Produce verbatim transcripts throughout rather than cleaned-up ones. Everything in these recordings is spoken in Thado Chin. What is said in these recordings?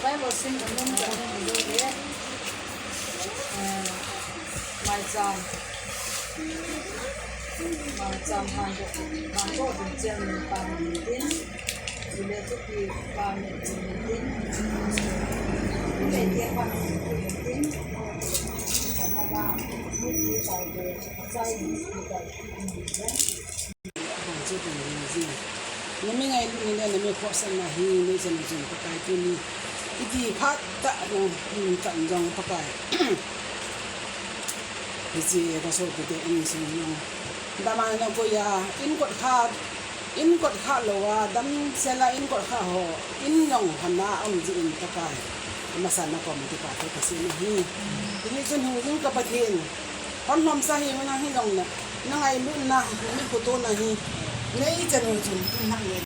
Bible sim a nom jat a ni le, maicham, maicham han ko, han ko din chen ni pa ni din, ile chu pi pa ni din, ile ke pa ni din, ma ma ni pi pa de, sai ni pi pa ni din. Abang chu dang ding jing. Nami ngailut ni le nami khohsahna hi neichen u chun Pakai tuni. Iti phat tah nung, hmm, tah jong Pakai. Hiche ka sopite insung jong. Dama na koiya, in kot khat, in kot khat louva, damsela in kot khat ho, in jong hana um jin Pakai. Masa na kom ti pa te ka sin hi. Tuni chun hung jing ka Pathen. Hon lom sa hi, nang hi jong na, na ngailutna, na mi khuto na hi, neichen u chun, tum hak le.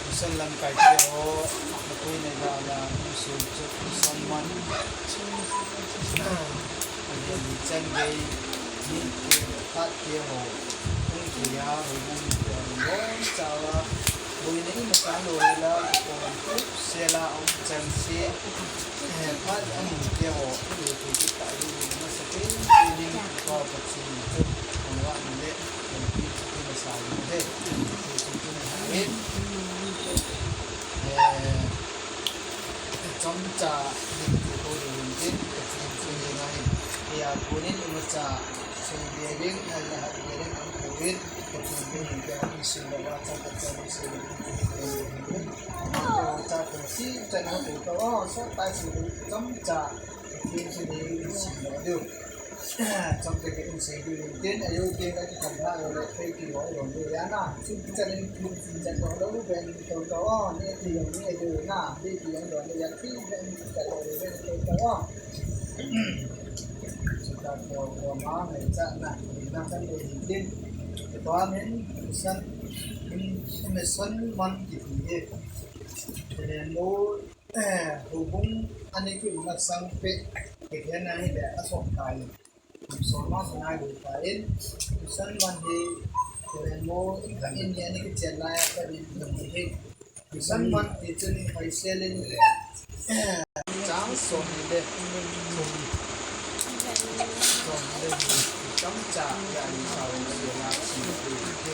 Mission lamkai te ho, napui na jal a, mission chu, mission man. Alen chan gei, min te, phat te ho, hung thei a, hung hung te ho, bon chauva, boina ima sa lo la, kon tu, sela, um, chan se, Eh, phat a hung te ho, i le te ki ta i le masa te, i le ni ko pa chi ni te, hung wa ni le, eh, i chi ki masa ni te, i chi ki masa ni. Eh, chomcha ni te ko le ni te, i chi ki ni na ni. Ya ko ni ni masa, chi ni le ni, ha ya ha ni le, am ko ni, ko chi ni ni te, am chi ni wa cha ka cha ni se ni. Cha ko si cha na ko ka, oh, so pa si chomcha. Tin chu ni in sei lou diu. Chomcha ke in sei diu in tin, ayo tin ka kikham tha lou le, thei ti lou lou diu ya na. Chu chan in tin chu chan lou lou ben to to, ni ti lou ni diu na, ni ti lou lou ya, ti ben to to ben to to. Chu ta ko ko ma ne cha na, na kan le tin. Ko min san, min san man ki ti ye. Te mo Eh, houbung ani kimasang pet, kikhen ahi le asok tai. Soma sana hi tai. Mission man hi, kule mo, in ka in ni ani kichen lai a ka in ni hi. Mission man hi chun khai selin, eh, chang som ni le. Som ni le hi, chang cha ya ni sa ni le na si ni hi.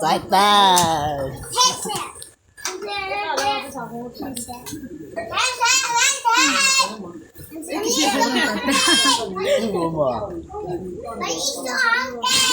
Bye bye.